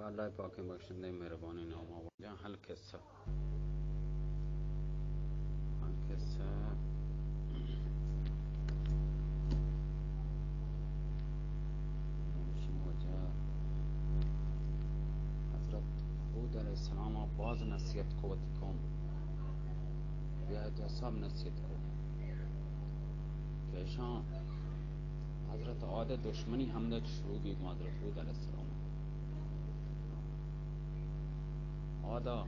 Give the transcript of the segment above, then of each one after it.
اللہ پاکیں بخشندہ مہربانیں نام ءَ۔ واجہ القصہ، القصہ، واجہ حضرت ہود علیہ السلام ءَ باز نصیحت کو وتی قوم، بیا تو سب نصیحت کو کہ اشاں حضرت عاد ءِ دشمنی ہمدا چہ شروع بی گوں حضرت ہود علیہ السلام۔ عاد ءَ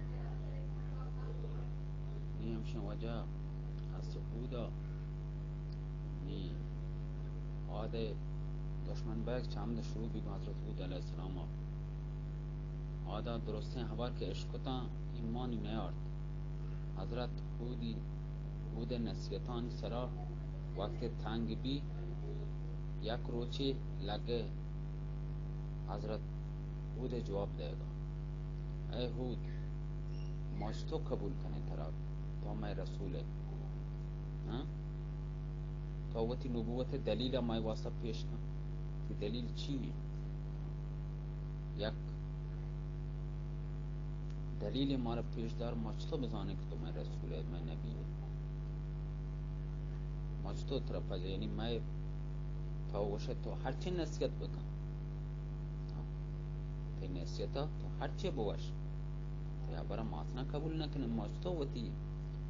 نی ہمشیں واجہ حضرت ہود ءَ نی عاد ءِ دشمن بیگ چہ ہمدا شروع بی گوں حضرت ہود علیہ السلام ءَ۔ عاد ءَ درستیں ہبر کہ اشکتاں ایمانی نیارت۔ حضرت ہودی، ہود ءِ نصیحتانی سرا وقت تنگ بی، یک روچے لگے حضرت ہود ءِ جواب دئیگا، اے ہود، ما چتو قبول کنیں ترا، تو مئے رسول ئے؟ ہاں؟ تو وتی نبوت ءِ دلیل ءَ مئے واسطہ پیش کن۔ تئی دلیل چی ایں؟ یک دلیلے مارا پیش دار، ما چتو بزانیں کہ تو مئے رسول ئے، مئے نبی ئے؟ ما چتو ترا پجا، یعنی مئے، تو گوشے تو ہرچی نصیحت بکن، تئی نصیحت ءَ تو ہرچی بگوش، تئی ہبر ءَ ما اصلاً قبول نہ کنیں۔ ما چتو وتی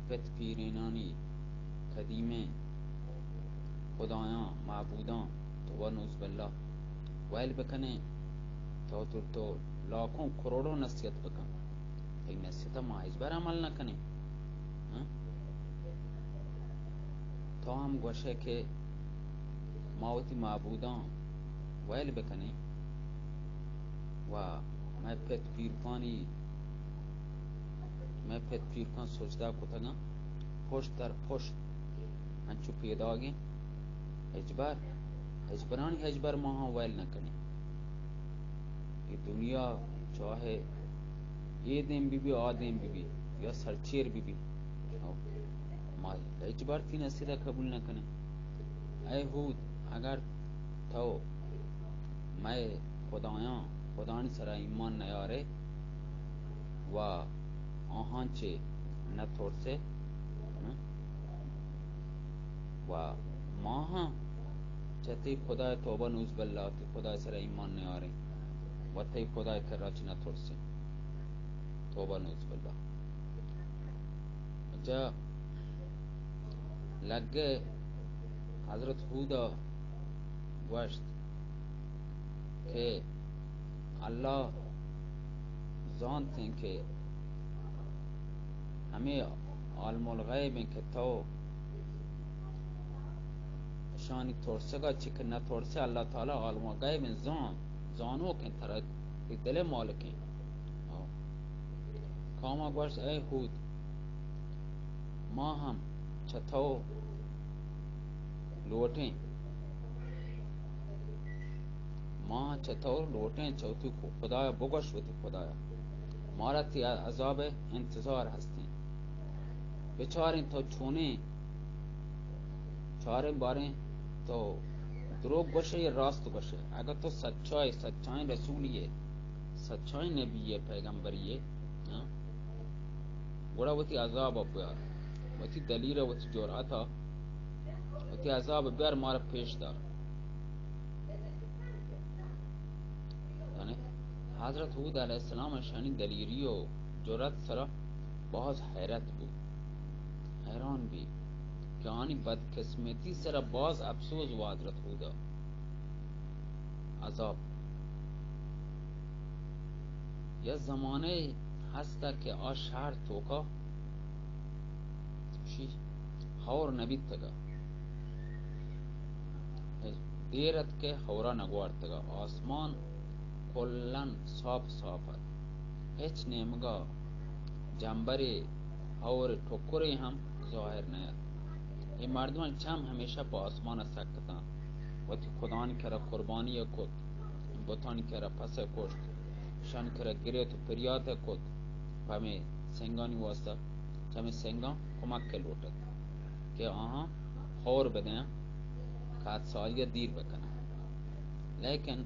پت پیرینانی قدیمیں خدایاں، معبوداں، توبہ نعوذ باللہ، ویل بکنیں؟ تو، تو، تو لاکھوں کروڑوں نصیحت بکن، تئی نصیحت ءَ ما ہچبر عمل نہ کنیں۔ ہاں؟ تو ہم گوشے کہ ما وتی معبوداں ویل بکنیں و مئے پت پیرکانی، مئے پت پیرکاں سجدہ کتگاں، پشت در پشت انچو پیداگیں، ہچبر، ہچبرانی ہچبر ما ہاں ویل نہ کنیں۔ اے دنیا چاہے اے دیم بہ بی، آ دیم بہ بی، یا سرچیر بہ بی، ما ہچبر تئی نصیحت ءَ قبول نہ کنیں۔ اے ہود، اگر تو مئے خدایاں، خدانی سرا ایمان نیارے و آہاں چہ نہ ترسے، ہم؟ و ما ہاں چہ تئی خدائے، توبہ نعوذ باللہ، تئی خدائے سرا ایمان نیاریں و تئی خدائے کرا چہ نہ ترسیں۔ توبہ نعوذ باللہ۔ جا لگے حضرت ہود ءَ گوشت کہ اللہ زانتیں کہ ہمے عالم الغیب ایں کہ تو اشانی ترسگا چہ کہ نہ ترسے، اللہ تعالی عالم الغیب ایں، زان، زانوک ایں، ترا تئی دل ءِ مالک ایں۔ ہاں۔ قوم ءَ گوشت، اے ہود، ما ہم چہ تو لوٹیں، ما چہ تو لوٹیں، چہ وتی خدایا بگوش، وتی خدایا، مارا تئی عذاب ءِ انتظار ہستیں۔ بچاریں تو چونیں، چاریں باریں تو دروگ گوشے یا راست گوشے۔ اگر تو سچائے، سچائیں رسولی ئے، سچائیں نبی ئے، پیغمبری ئے، ہاں، گڑا وتی عذاب ءَ بیار، وتی دلیل ءَ، وتی جرأت ءَ، وتی عذاب ءَ بیار، مارا پیش دار۔ یعنی حضرت ہود علیہ السلام اشانی دلیری و جرأت سرا باز حیرت بو، حیران بی کہ آنی بدقسمتی سرا باز افسوس بو حضرت ہودا۔ عذاب۔ یا زمانہ ہستا کہ آ شہر توکا چی ہور نبیتگا۔ دیر ات کہ ہورا نگوارتگا۔ آسمان کلاً صاف صاف ات۔ ہچ نیمگا جمبرے، ہور ٹکرے ہم ظاہر نہ ات۔ اے مردمانی چم ہمیشہ پہ آسمان سک اتاں۔ وتی خدانی کرا قربانی کت، بتانی کرا پس کشت، شان کرا گریت و پریات کت، پہ ہمے سنگانی واسطہ، چہ ہمے سنگاں کمک لوٹت کہ آہاں ہور بدیاں، کات سالی دیر بکناں۔ لیکن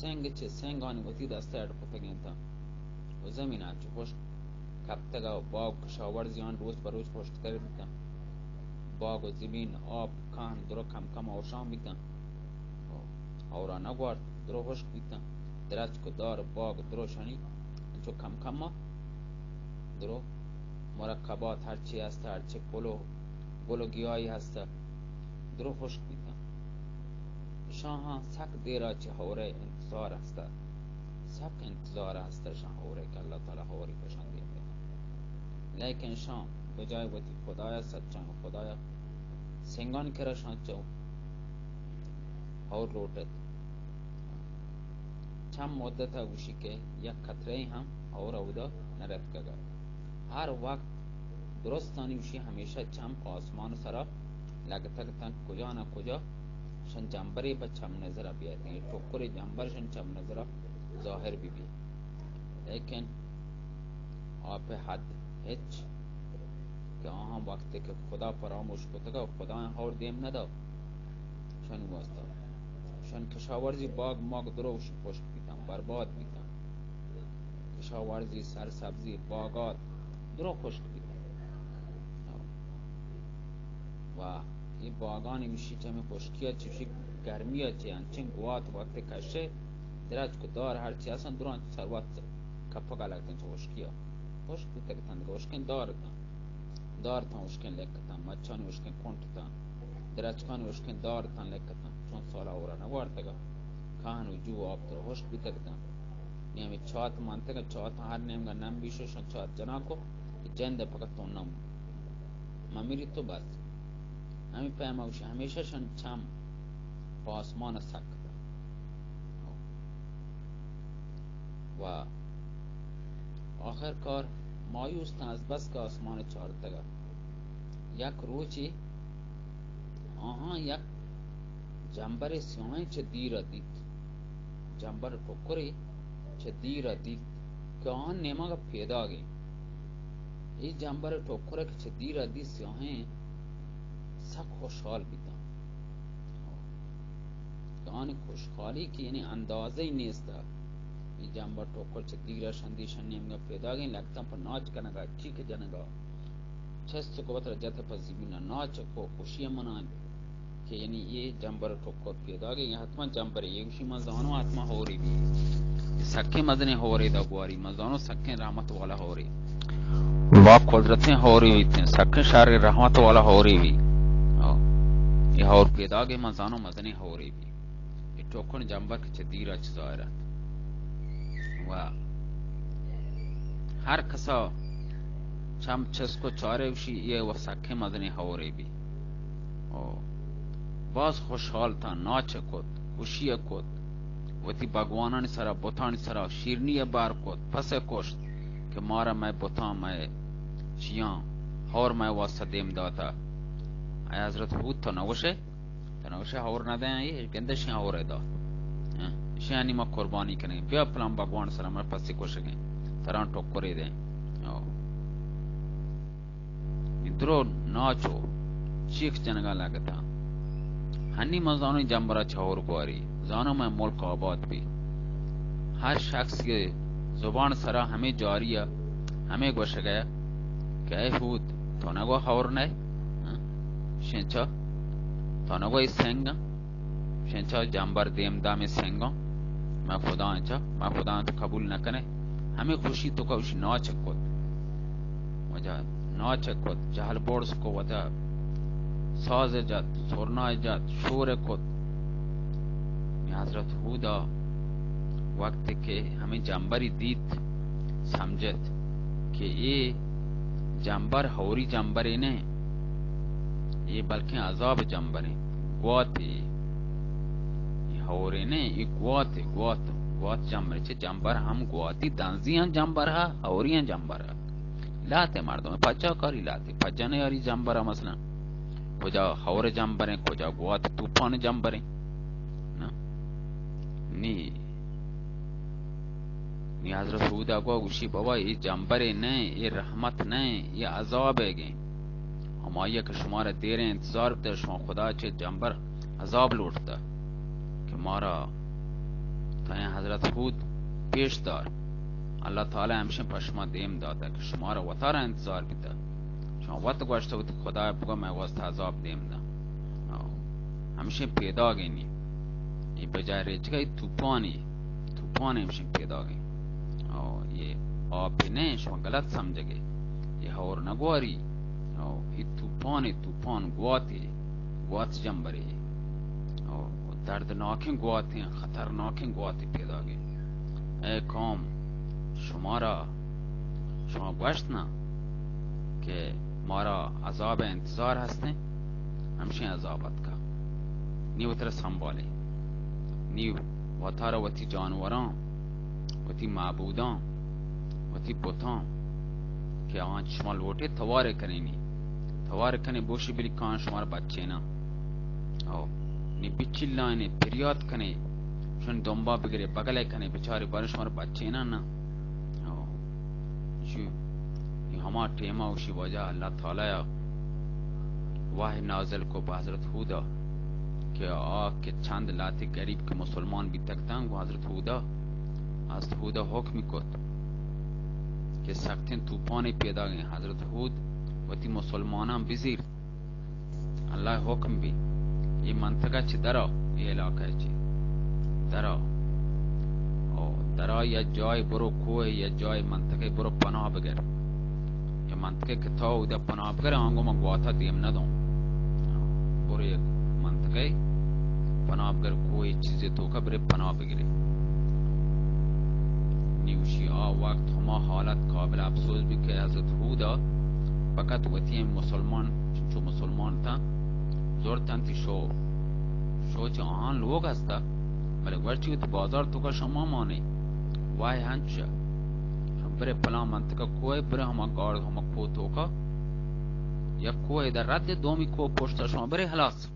سنگ چہ سنگانی وتی دست ءَ اڈ کتگ اَنت و زمین ءَ چہ خشک کپتگ ءُ باگ کشاورزیان روچ پہ روچ خشکتر بیتاں۔ باگ و زمین، آپ، کہن درو کم کم اوشان بیتاں۔ ہور ءَ نہ گوارت، درو خشک بیتاں۔ درچک و دار و باگ درو شنی انچو کم کم ءَ درو مرکبات ہرچی ہست، ہرچی پل و گل و گیاہی ہست، درو خشک بیتاں۔ شاہاں سک دیر ءَ چہ ہور ءِ انتظار ہست، سک انتظار ہست شاں ہور ءِ کہ اللہ تعالی ہوری پہ شاں دیم بدنت۔ لیکن شاں بجائے وتی خدایا، سچان خدایا، سنگان کرا شاں چو ہور لوٹت۔ چم مدت ءَ گوشی کہ یک قطرے ہم ہور اودا نہ رتکگ ات۔ ہر وقت درستانی گوشی ہمیشہ چم آسمان سرا لگتگ تاں کجا نہ کجا شن جمبرے پہ چم نظر ءَ بیاتیں، ٹکرے جمبر شن چم نظر ءَ ظاہر بہ بی۔ لیکن آ پہ حد ہچ کہ آہاں وقتے کہ خدا فراموش کتگ ءُ خدایاں ہور دیم نہ دات، شانی واسطہ شن کشاورزی باگ ماگ درو خشک بیتاں، برباد بیتاں۔ کشاورزی، سرسبزی، باگات درو خشک بیتاں۔ و اے باگانی گوشی چہ ہمے خشکی ءَ چہ، گوشی گرمی ءَ چہ انچیں گوات وقت کشے، درچک و دار ہرچی ہستاں دراں سروت کپگ ءَ لگتاں چہ خشکی ءَ۔ خشک بوتگ اتاں، دگہ ہشکیں دار اتاں، دار اتاں ہشکیں لک اتاں، مچانی ہشکیں کنٹ اتاں، درچکانی ہشکیں دار اتاں لک اتاں، چون سال ءَ ہور ءَ نہ گوارتگ ات۔ کہن و جو آپ تر ہشک بوتگ اتاں۔ نی ہمے چات منتگ ات، چات ہر نیمگ ءَ نم بیش و شان چات جناکو کہ جند ءَ پکا تونم ممیری تو بس۔ ہمے پیم ءَ گوشی ہمیشہ شن چم پہ آسمان ءَ سک اتاں۔ و آخر کار مایوس تاں از بس کہ آسمان ءَ چارتگ ات۔ یک روچے آہاں یک جمبرے سیاہیں چہ دیر ءَ دیت۔ جمبر ٹکرے چہ دیر ءَ دیت کہ آہاں نیمگ ءَ پیداگ ایں۔ اے جمبر ٹکر کہ چہ دیر ءَ دیت سیاہیں، سک خوشحال بیتاں۔ کہ آنی خوشحالی کہ یعنی اندازہ ہی نیست۔ اے جمبر ٹکر چہ دیر ءَ شن دیشن نیمگ ءَ پیداگ ایں، لگتاں پہ ناچ کنگ ءَ، چیک جنگ ءَ۔ چست کو وترا جت پہ زمین ءَ، ناچ کو، خوشی ءَ منائیں کہ یعنی اے جمبر ٹکر پیداگ ایں، حتماً جمبرے، اے گوشی من زانوں حتماً ہورے بی۔ سکیں مزنیں ہورے دا گواری، من زانوں سکیں رحمت والا ہورے۔ با قدرتیں ہورے بیتیں، سکیں شر رحمت والا ہورے بی۔ آ، اے ہور پیداگ ایں، من زانوں مزنیں ہورے بی۔ اے ٹوکن جمبر کہ چہ دیر ءَ چہ ظاہر ات۔ و ہر کسا چم چست کو چارے گوشی اے و سکیں مزنیں ہورے بی۔ او باز خوشحال تاں، ناچ کت، خوشی کت، وتی بگوانانی سرا، بتانی سرا شیرنی بار کت، پس کشت کہ مارا مئے بتاں، مئے چیاں ہور مئے واسطہ دیم داتا۔ اے حضرت ہود تو نہ گوشے؟ تنا گوشے ہور نہ دیں، اے گندشیں ہور دا۔ ہاں، اشیانی ما قربانی کنیں۔ بیا پلان بگوان سرا مر پسی کشگیں۔ تران ٹکرے دیں۔ او۔ اے درو ناچو چیک جنگا لگتا۔ ہنی من زانو جمبرا چہ ہور گواری۔ زانو مئے ملک آباد بی۔ ہر شخص کے زبان سرا ہمے جاری ءَ، ہمے گوشگ ءَ کہ اے ہود، تو نگو ہور نئے؟ ہاں؟ شنچا؟ تو نگو اے سنگ؟ شنچا جمبر دیم دامے سنگاں؟ مئے خدا انچا، مئے خدا انت قبول نہ کنے۔ ہمے خوشی تو کا اشی ناچ کت۔ وجہ ناچ کت، جہل بورس کو وتا ساز جت، سرنا جت، شور کت۔ حضرت ہودا وقت کہ ہمے جمبری دیت، سمجھت کہ اے جمبر ہوری جمبرے نہ، اے بلکیں عذاب جمبرے، گواتے۔ اے ہورے نہ، اے گواتے، گوات، گوات جمبرے۔ چہ جمبر ہم گواتی، دنزی ہم جمبر ہا، ہوری ہم جمبر ہا۔ لاتے مردم پجا کاری لاتے، پجا نیاری جمبرا مثلاً۔ کجا ہور جمبریں، کجا گوات طوفان جمبریں۔ نہ؟ نی۔ نی حضرت ہود ءَ گو گوشی، بابا، اے جمبرے نہ، اے رحمت نہ، اے عذابے گیں۔ ہمائی کہ شمارا دیریں انتظار بوتہ، شما خدا چہ جمبر عذاب لوٹتہ کہ مارا اے حضرت ہود پیش دار، اللہ تعالی ہمشیں پہ شما دیم داتا کہ شمارا وتارا انتظار بیتا۔ شما وت گوشتا وتی خدا بگو مئے واسطہ عذاب دیم دا۔ او، ہمشیں پیداگینی۔ اے بجائے ریچگا اے طوفانی، طوفان ہمشیں پیداگیں۔ او، اے آپ نہ، شما غلط سمجھگے۔ اے ہور نہ گواری۔ او، اے طوفان، اے طوفان گواتے، گوات جمبرے۔ او، دردناکیں گواتیں، خطرناکیں گواتے پیداگیں۔ اے قوم، شمارا، شما گوشت نا کہ مارا عذاب انتظار ہستیں، ہمشیں عذاب اتکا۔ نی وترا سنبھالے، نی وتارا وتی جانوراں، وتی معبوداں، وتی بتاں کہ آں شما لوٹے توارے کنینی، توارے کنے بوشی بلی کان شمارا بچینا۔ او، نی بچلائنے، پریات کنے، شن دمبا بگرے، بگلے کنے، بچارے بارے شمارا بچینا نا۔ او، شو، اے ہما ٹیما اوشی واجہ اللہ تعالی وحی نازل کو بہ حضرت ہودا کہ آ کہ چند لاتے غریب کہ مسلمان بیتگ تاں، گو حضرت ہودا، حضرت ہودا حکمی کت کہ سختیں طوفانے پیداگیں۔ حضرت ہود وتی مسلماناں بزیر، اللہ حکم بی، اے منطقہ چہ درا، اے علاقہ چہ درا، او درا یا جائے برو کوہ یا جائے منطقہ برو پناہ بگر۔ یا منطقہ کہ تو اودا پناہ بگر، آنگو من گواتا دیم ندوں۔ برو یک منطقہ پناہ بگر، کوہ چیزے توکا برے پناہ بگرے۔ نیوشی آ وقت ہما حالت قابل افسوس بی کہ حضرت ہودا فقط وتی مسلمان، چنچو مسلمان تاں، زرتنتی شو، شو چہ آہاں لوگ ہستا، بلے گوشتی وتی بازار توکا شما مانے، واہ ہنچ، برے پلان منطقہ کوہ، برے ہما گاڑ، ہما کوہ توکا، یک کوہ در رد، دومی کوہ پشتا، شما برے ہلاس۔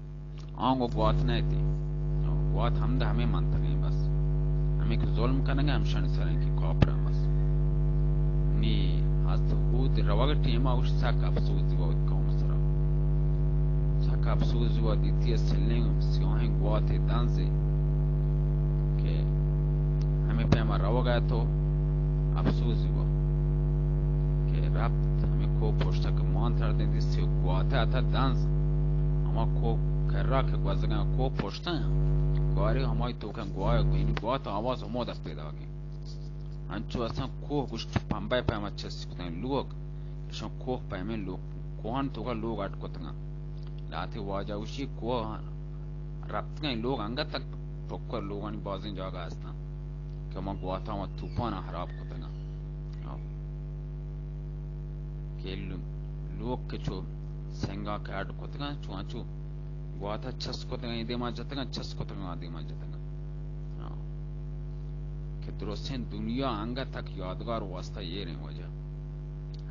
آنگو گوات نہ تی۔ گوات ہمدا ہمے منطقہ ایں بس۔ ہمے کہ ظلم کنگا ہمشانی سریں کہ کافر ایں بس۔ نی حضرت ہود روگ ٹیما اوش سک افسوس دیوا وت قوم سرا۔ سک افسوس دیوا دیتی سلیں سیاہیں گواتے دنزے کہ ہمے پیما روگ ءَ تو افسوس دیوا کہ رپت ہمے کوہ پشتا کہ مان تردیں دیستی گواتے آتا دنز۔ ہما کوہ کرا کہ گوزگاں کوہ پشتا ایں۔ گوارے ہمائی توکاں گواہ گوینی گوات آواز ہمودا پیداگیں۔ انچو اساں کوہ گوشت پمبے پیما چست کتیں لوگ، اشاں کوہ پیمیں لوگ، کوہان توکا لوگ اڈ کتگاں۔ لہتے واجہ گوشی کوہ رپتگیں لوگ انگت تک ٹکر لوگانی بازیں جاگہ ہستاں کہ ہما گواتاں و توپاناں ہراب کتگاں۔ کہ لو-، لوگ کہ چو سنگا کہ اڈ کتگاں، چو انچو گواتا چست کتگاں، اے دیما جتگاں، چست کتگاں، آ دیما جتگاں۔ ہاں۔ کہ درستیں دنیا انگت تک یادگار واسطہ ایریں واجہ۔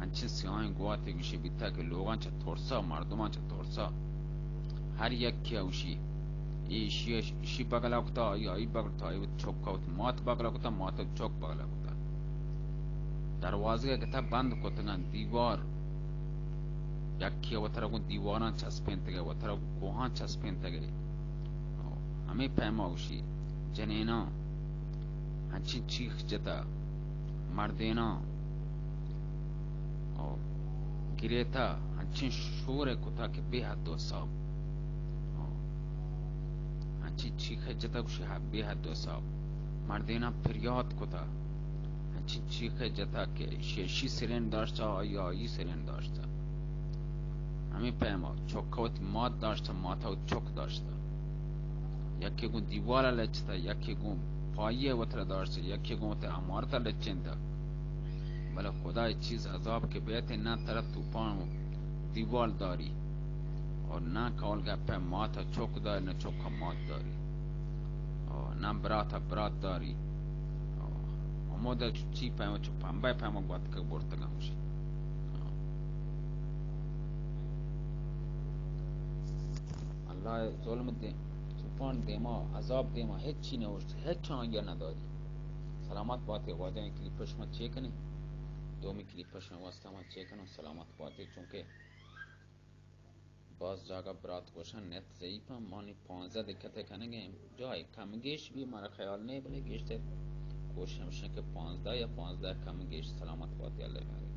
انچیں سیاہیں گواتے گوشی بیتا کہ لوگاں چہ ترسا، مردماں چہ ترسا، ہر یکے اوشی، اے ایشی، ایشی بگلا کتا، آئی، آئی بگل کتا، آئی وت چکا وت مات بگلا کتا، مات چک بگلا کتا۔ دروازگے کتا بند کتگاں، دیوار، یکے وترا گوں دیواراں چسپینتگے، وترا گوں کوہاں چسپینتگے۔ ہمے پیما گوشی، جنیناں انچیں چیخ جتا، مردیناں گریتا، انچیں شورے کتا کہ بے حد و حساب۔ انچیں چیخے جتا گوشی، ہا، بے حد و حساب۔ مردیناں پریات کتا، انچیں چیخے جتا کہ شیشی سرین داشتا، آئی، آئی سرین داشتا۔ ہمے پیما چکا وتی مات داشتا، ماتا وتی چک داشتا۔ یکے گوں دیوالا لچتا، یکے گوں پائی وترا داشتا، یکے گوں وتی عمارتا لچینتا۔ بلے خدا اے چیز عذاب کہ بیت، نہ ترا توپان و دیوال داری، اور نہ کول گپے ماتا چک داری، نہ چکا مات داری، اور نہ براتا برات داری۔ اور ہمودا چو چی پیما، چو پمبے پیما گواتکگ برتگاں گوشی۔ اللہ ظلم دے، طوفان دیما، عذاب دیما ہچی نہ اوشت، ہچ آنگیا نہ داری۔ سلامت باتے واجہ، اے کلیپ شما چے کنے؟ دومی کلیپ شما واسطہ ما چے کنوں؟ سلامت باتے، چونکہ باز جاگہ برات گوشن نت ضعیف ہم، مانی پانزدہ دقت کنگیں، جائے کم گیش بھی ہمارا خیال نہیں، بلے گیشتر کوشش ہمشن کہ پانزدہ یا پانزدہ کم گیش سلامت باتی اللہ۔